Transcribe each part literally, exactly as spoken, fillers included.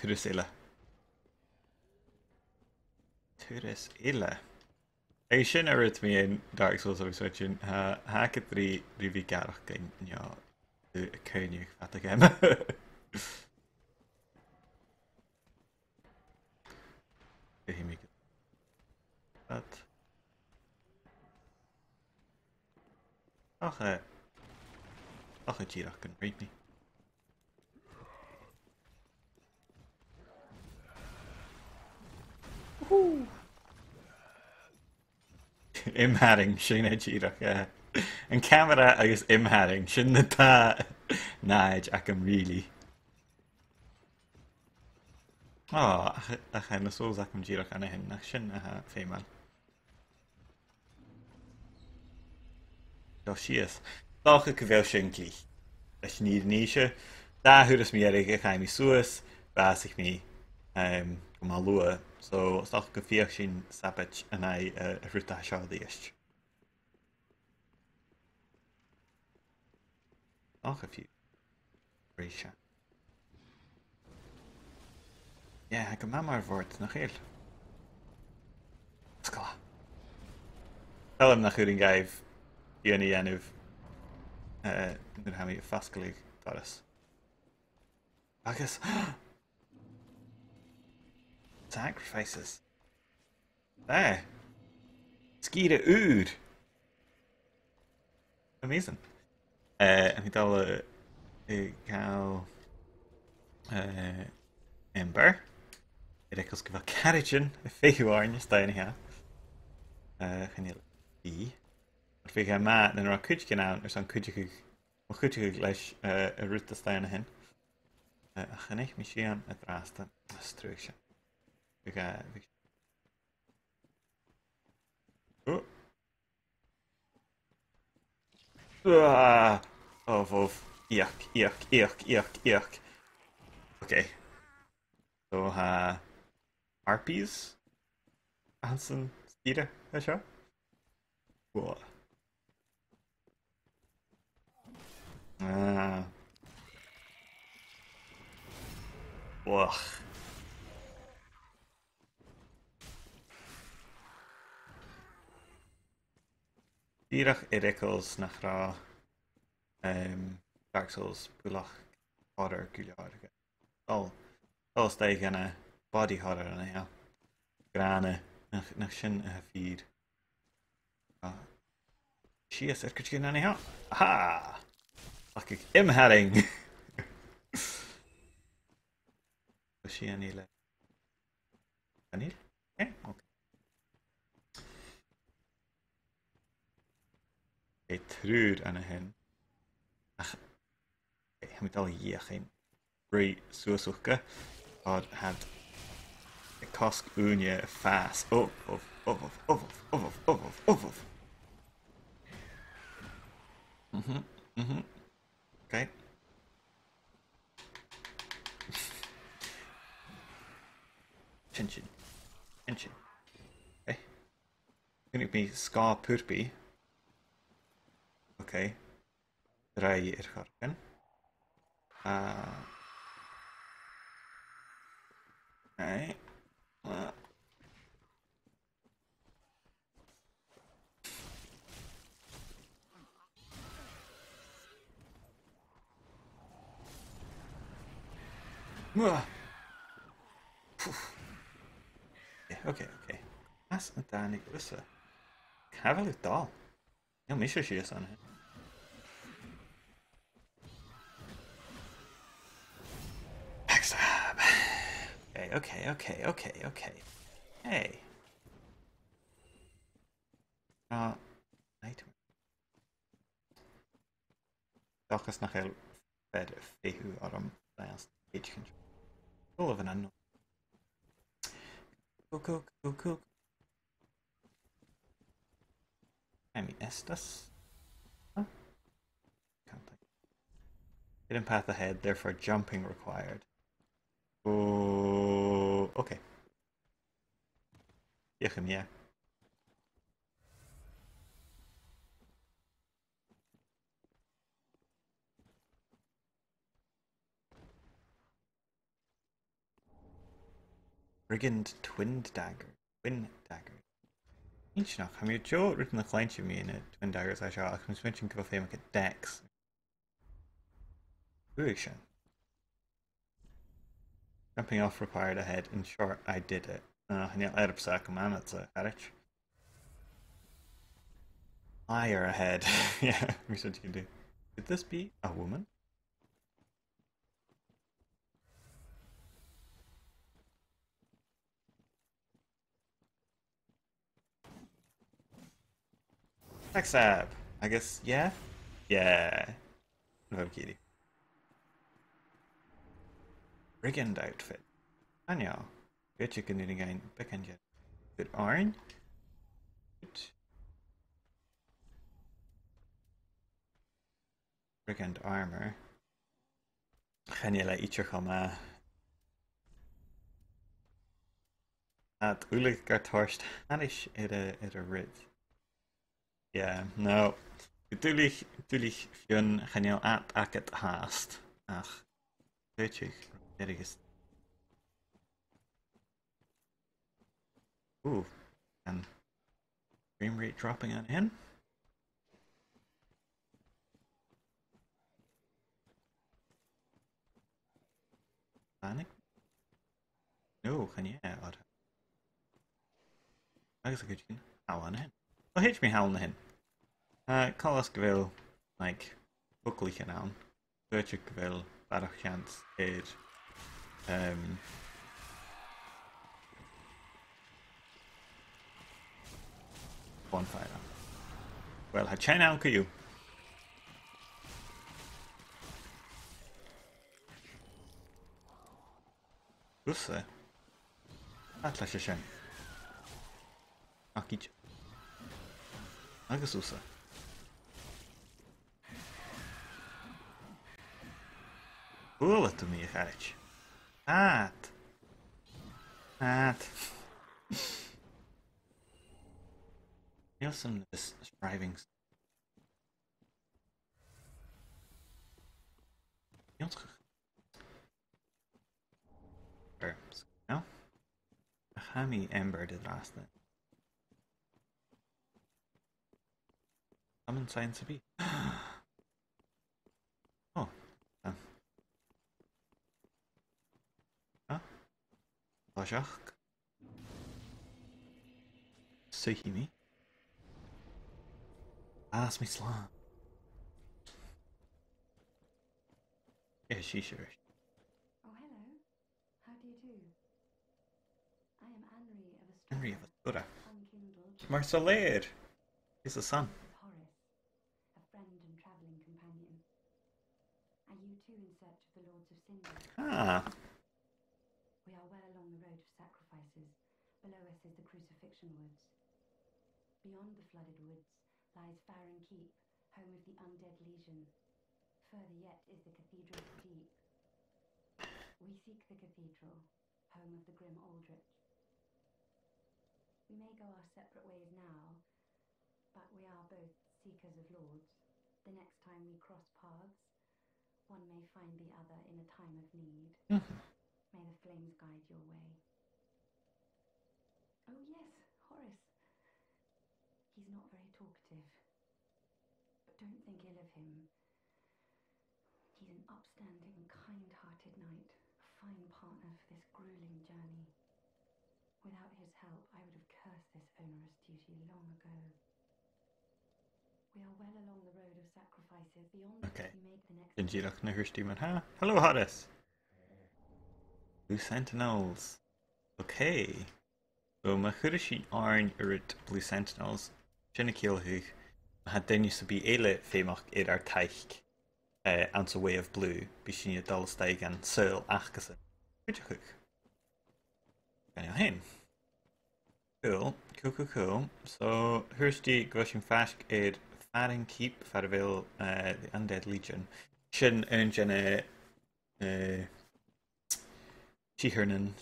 Turas eile. Turas eile. Agus sin an rud mu dheidhinn Dark Souls agus rud sin, tha, tha agad ri, ri bhith a' gàireachdainn, no, a' cuimhneachadh fad a' gheama. Bidh mi fad. Ach, eh, ach, eh, dìreach gun rinn mi. Woohoo! Imtharraing, sin e dìreach, eh. An camera agus imtharraing, sin na tha nàire agam, really. Ò, ach, ach, eh, na souls agam dìreach an sin, ach sin, eh, feumail. Seo sìos. Dòcha gu bheil sin glic. Leis an fhìor nise, dà thuras mu dheireadh a chaidh mi suas, bhàsaich mi, em, gu math luath. So, 's dòcha gum feuch sinn sabaid an aghaidh, eh, an rud a tha seo a-rithist. Ach a few. Rèise. Yeah, tha e gu math mar bhòrd, nach eil? Is glè. Saoilidh mi nach urrainn dhaibh dìon a dhèanamh, eh, nuair a tha mi a' fosgladh doras. Agus sacrifices. Eh. Sgìre ùr. Amazing. Eh, tha mi a' dol a, a ghabhail, eh, Ember. Air eagal 's gu bheil caraidean a' feitheamh oirnn an-dràsta. Eh, chan eil e. Oir bhiodh e math nan robh cuideigin ann airson cuideachadh, mo chuideachadh leis, eh, an rud a tha an-dràsta an sin. Eh, ach chan fhaic mi sìon an-dràsta. Is truagh sin. Bhiodh e, bhiodh Oh. Ah. Oh, bhobh. Iach, iach, iach, iach, iach. Okay. So, tha harpies anns an sgìre seo. Whoa. Ah. Wach. Dìreach air eagal 's nach robh, em, Dark Souls buileach horror gu leòr. Dol, dol a-steach dhan a' body horror an-seo. Grànda, nach, nach sin a tha fìor. Ah. Sìos air cuideigin an-seo. Aha! Fucking imtharraing! Tha sìon eile. Chan eil? Eh? Okay. Tha e triùir an-sin. Ach, eh, tha mi a' dol a dh'fheuchainn ruith suas thuca, oir tha iad a' cosg ùine a' fàs. Oh, oh, oh, oh, oh, oh, oh, oh, oh, oh. Mhm, mhm. Okay. Sin sin. Sin sin. Okay. Chunnaic mi sgàth purpaidh. Okay. Rinn e air choreigin. Ah. Right. Ah. Mwah. Poof. Yeah, okay, okay. Às an tàinig thusa. Càit a bheil thu a' dol? Nì mise sìos an sin. Backstab. Okay, okay, okay, okay, okay. Hey. Uh, nightmare. Dòchas nach eil fear a' feitheamh orm, dìreach an stage control. Full of an unknown. Cool, cool, cool, cool. Let me S this. Huh? Can't think. Hidden path ahead, therefore jumping required. Oh, okay. Feuchaidh mi e. Brigand Twin Dagger. Twin Dagger. Inntinneach, tha mi an dèidh rudan a chluinntinn mu na Twin Daggers a tha seo, ach tha mi a' smaointinn gu bheil feum aca dex. Uaidh sin. Jumping off required a head. In short, I did it. Uh, chan eil earbsa agam ann, a charaid. Fire ahead. Yeah, we said you can do. Could this be a woman? Backstab! I guess, yeah? Yeah. Bha mi ag iarraidh. Brigand outfit. Chan eil. Bidh sinn a' dèanamh beagan de. Bit orange. Bit. Brigand armor. Chan eil e idir cho math. Tha iad uile gar toirt thairis air a, air a' rud. Yeah, no. Duilich, duilich Fionn, chan eil iad agad fhathast. Ach, bidh sinn a' dèanamh. Ooh, and frame rate dropping on him. Panic? No, chan e, oir. Agus a' chuid sin, thall an sin. So, thèid mi thall an sin. Uh, coltas gu bheil, like, bucklaichean ann. Dòcha gu bheil barrachd seans air, um, bonfire ann. Well, tha teine ann co-dhiù. Thusa. Atlas sin. Ach iad. Agus thusa. Chuala tu mi, a charaid. Ad. Ad. Nielsen is striving. Nielsen. Sure. So, no? Ach tha mi Ember de-ràsta. Summon Science B. Oh. Ah. Ah. Bha seach. Suidhidh mi. Ah, is mi slàn. Yeah, she sure. Oh, hello. How do you do? I am Anri of Astora. Anri of Astora. Unkindled. Mar solaire. Is a son. Horace, a friend and travelling companion. Are you too in search of the Lords of Cinder? Ah. We are well along the road of sacrifices. Below us is the Crucifixion Woods. Beyond the flooded woods lies Farron Keep, home of the Undead Legion. Further yet is the Cathedral of the Deep. We seek the cathedral, home of the grim Aldrich. We may go our separate ways now, but we are both seekers of lords. The next time we cross paths, one may find the other in a time of need. Mhm. May the flames guide your way. Oh yes, Horace. He's not very talkative, but don't think ill of him. He's an upstanding, kind-hearted knight, a fine partner for this grueling journey. Without his help, I would have cursed this onerous duty long ago. We are well along the road of sacrifices. Beyond this, okay, we make the next... Sin dìreach na h-uiread mar-thà. Hello, Horace. Blue Sentinels. Okay. So, ma chuireas sinn oirnn air rud Blue Sentinels, sin a' ciallachadh, ma tha duine sam bith eile feumach air ar taic, eh, anns a' Way of Blue, bidh sinn a' dol a-steach dhan saoghal acasan. Cuideachadh. Gan iad fhèin. Cool, cool, cool, cool. So, thuirt thu gu bheil sinn faisg air Farron Keep, far a bheil, eh, the Undead Legion. Sin aon de na, eh, Tighearnan,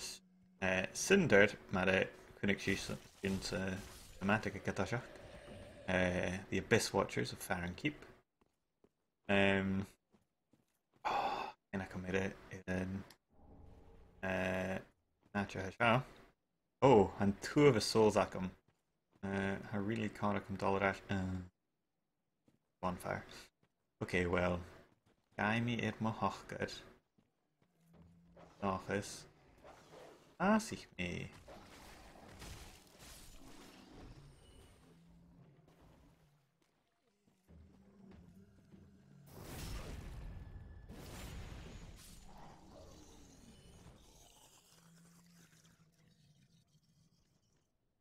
eh, Cinder, mar a chunnaic sinn sa, sinn sa, sa schematic aig an toiseach. Eh, the Abyss Watchers of Farron Keep. Um, oh, chan eil cuimhne agam air, air an, eh, an àite seo. Oh, an t-uabhas souls agam. Uh, tha really còir agam dol air ais. Uh, bonfire. Okay, well, gabhaidh mi air mo shocker. Dòchas. Fàsaich mi.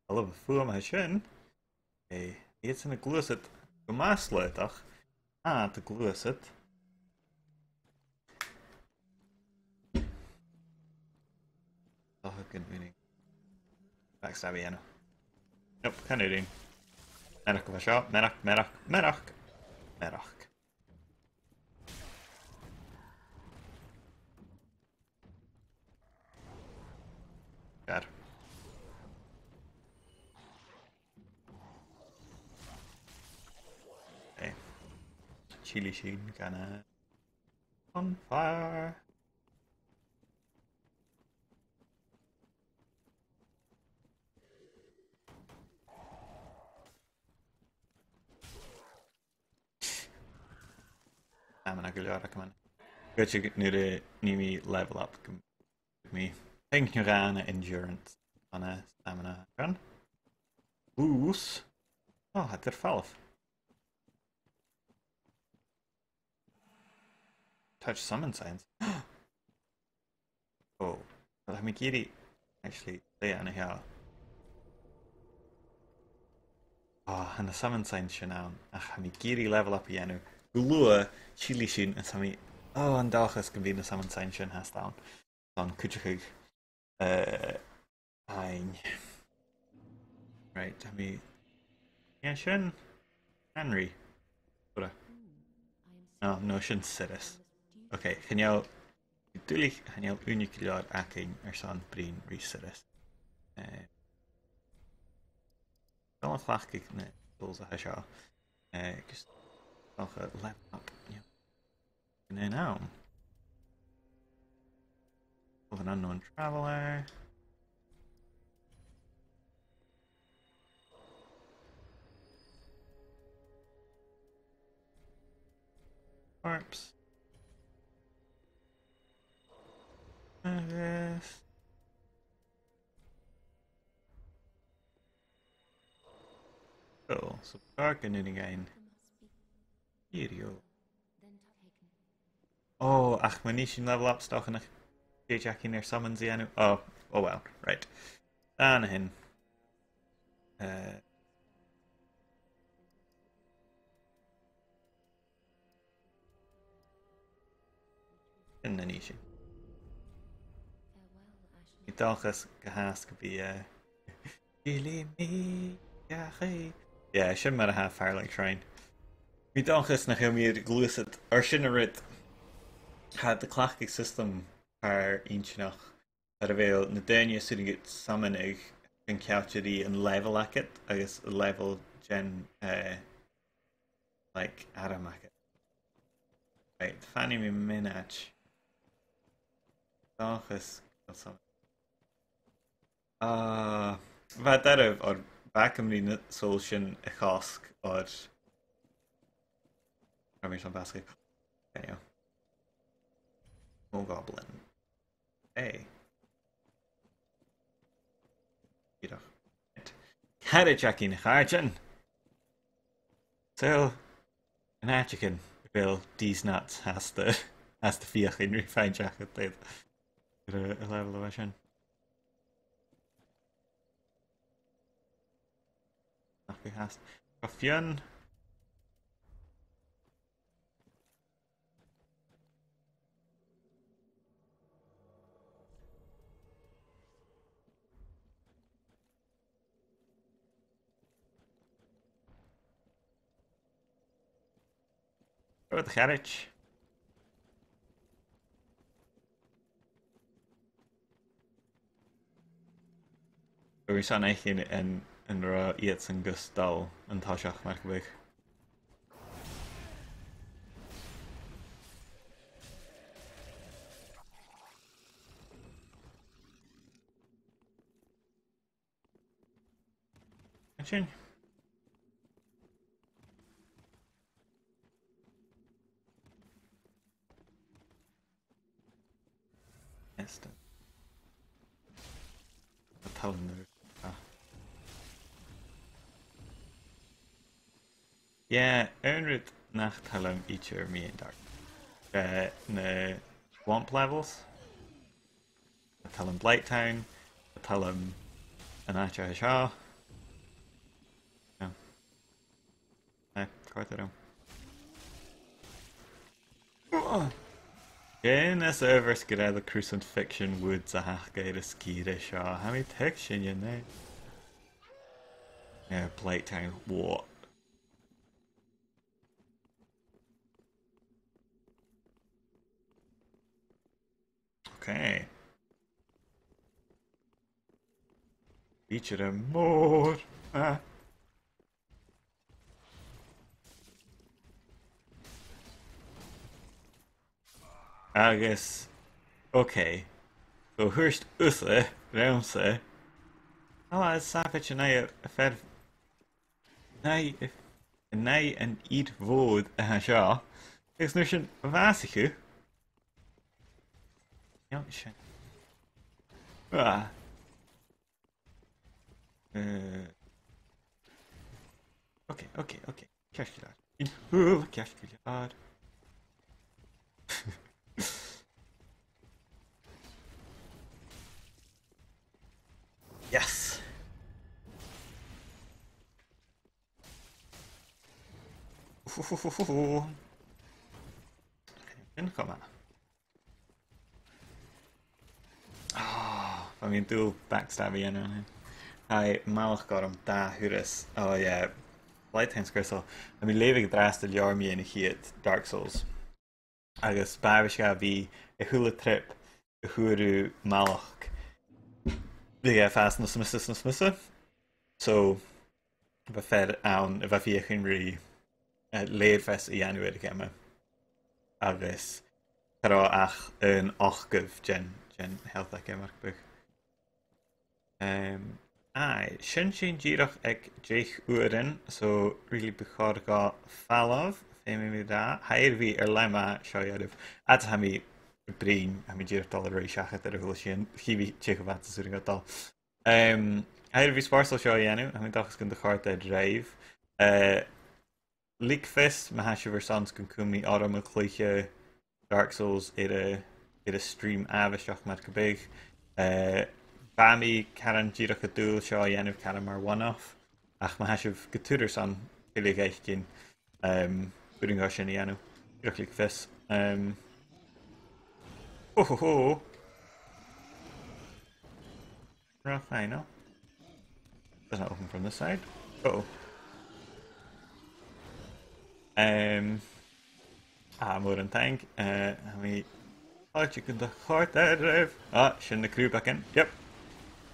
Tha e fuaim a tha sin. Eh, iadsan a' gluasad gu math slaodach. Ah, tha iad a' gluasad. Dòcha gun urrainn. Backstab a dhèanamh. Nope, chan urrainn. Mearachd a bha seo. Mearachd, mearachd, mearachd. Mearachd. God. Okay. Chili sin gun a bonfire. Stamina gu leòr agam. Gu dearbh, nuair a nì mi level up, gum bi mi ping no dhà na endurance ann an stamina gun. Boost. Oh, tha iad air falbh. Touch summon signs. Oh, well, tha mi ag iarraidh, actually, leughadh an seo. Ah, tha na summon signs sin ann, ach tha mi ag iarraidh level up a dhèanamh gu luath, chili sin, agus tha mi, oh, an dòchas gum bi na summon signs sin fhathast ann. Son cuideachadh, eh, fhaighinn. Right, tha mi, yeah, sin. Henry. What a... No, no, sin Sirus. Okay, chan eil, duilich, chan eil ùine gu leòr againn airson bruidhinn ri Sirus. Eh, dol a chleachdadh na souls a tha seo. Eh, agus dòcha level up, yeah. An aon àm. Of an unknown traveler. Corpse. Agus... Oh, so dark and in again. Here you go. Oh, ach ma nì sinn level up, 's dòcha nach tèid againn air summons a dhèanamh. Oh, oh well, right. An sin. Eh, sin na nì sinn. Bha mi an dòchas gu h-àraid gum bi, eh, Chili mi, yeah, hey. Yeah, sin mar a tha Firelight Shrine. Bha mi an dòchas nach eil mi air gluasad air sin a-rithist. Tha iad a' cleachdadh system car inntinneach, far a bheil na daoine a 's urrainn dhut summonadh an ceangal ri an level agad agus an level den, eh, like, arm agad. Right, fanfaidh mi mionaid. Dòchas gu bheil summon. Ah, bha e doirbh oir b' fheudar dhomh na souls sin a chosg oir bha mi airson basket. There you go. Mo goblin. Hey. Dìreach. Carriage againn, a chàirdean. So, an àiteigin a bheil these nuts has to, has to feuchainn ri faighinn seachad iad. Gu a level a bha sin. Nach bi fhathast. Gu fionn. Rud a charaid. Agus an fhaicinn an, an robh iadsan gus dol an toiseach mar gum biodh. An sin. Esta. Tha talamh nuair. Ah. Yeah, aon rud nach talamh idir mi an dart. Eh, na swamp levels. Tha talamh Blighttown, tha talamh an àite seo. No. Eh, càit a bheil. Sin as adhbhar gu robh cruthachadh fiction woods a th' aca air an sgìre seo. Tha mi a' tuigsinn e. Yeah, Blighttown, what? Okay. Bidh e mòr. Ah. Agus, okay. So thuirt thusa riumsa, "Oh, is sabaid an aghaidh a fear, an aghaidh, an aghaidh an fhir mhòr a tha seo." Agus an uair sin, bhàsaich thu. No, sin. Ah. Eh. Okay, okay, okay. Ceart gu leòr. An-, ù, ceart gu leòr. Yes. Sin cho math. Ah, bha mi an dùil backstab a dhèanamh. Tha e math gu leòr an dà thuras. Oh yeah. Blighttown Scriosal. Tha mi a' leughadh an-dràsta leabhar mu dheidhinn a' chiad Dark Souls. Agus b' àbhaist a bhith a h-uile trip a fhuair thu malach, bhiodh e a' fàs nas miosa, nas miosa. So, bha fear ann a bha a' feuchainn ri, eh, lèirmheas a dhèanamh air a' gheama. Agus cha robh ach an ochdamh den, den health aige mar gum biodh. Um, aye, sin sinn dìreach aig deich uairean, so really bu chòir dhomh falbh, feumaidh mi ràdh. Tha e air a bhith air leth math seo a dhèanamh. Fhad 's a tha mi a' bruidhinn, tha mi dìreach a' dol a ruith seachad air a h-uile sìon, chì mi dè cho math 's as urrainn dhomh a dhol. Um, tha e air a bhith spòrsail seo a dhèanamh, tha mi an dòchas gun do chòrd e ribh. Eh, leig fios ma tha sibh airson 's gun cùm mi orm a' cluiche Dark Souls air a', air a' stream àbhaisteach mar gum biodh. Eh, bha mi caran dìreach an dùil seo a dhèanamh caran mar one-off. Ach ma tha sibh gu tur airson tuilleadh fhaicinn, um, b' urrainn dhomh sin a dhèanamh. Dìreach leig fios. Um, ho, ho, ho. Rough, I know. Doesn't open from this side. Uh-oh. Um, ah, mòran taing. Eh, tha mi a' tuigsinn gun do chòrd e ribh. Ah, sin na crùbagan. Yep.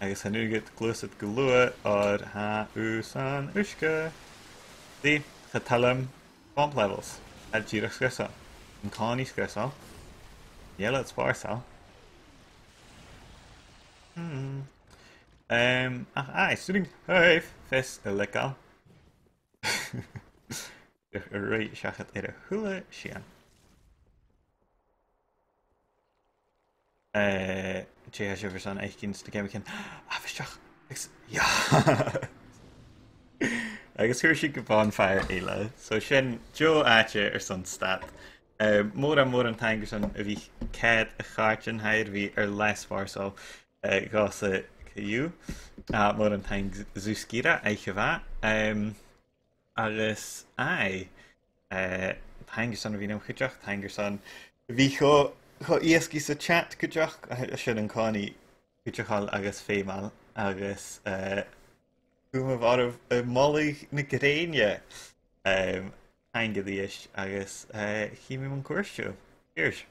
Agus chan urrainn dhut gluasad gu luath oir tha thu san uisge. Dè, cha toil leam swamp levels. Tha iad dìreach sgriosail. An-còmhnaidh sgriosail. Uill, tha iad spòrsail. Hmm. Um, ach aye, 's urrainn dhuibh fios a leigeil. Ruith seachad air a h-uile sìon. Eh, dè tha sibh airson fhaicinn sna geamaichean? Àbhaisteach. Ex-, yeah. Agus chuir sinn gu bonfire eile. So sin deagh àite airson stad. Eh, mòran, mòran taing airson a bhith ceud a chàirdean, tha e air a bhith air leth spòrsail, eh, dhòmhsa co-dhiù. Ah, mòran taing Zooskira, oidhche mhath. Em, agus, aye, eh, taing airson a bhith nam chuideachd, taing airson a bhith cho, cho èasgaidh sa chat cuideachd, a, a sin an-còmhnaidh cuideachail agus feumail, agus, eh, cumaibh oirbh air moladh na grèine. Em, taing a-rithist agus, eh, chì mi mun cuairt sibh. Cheers.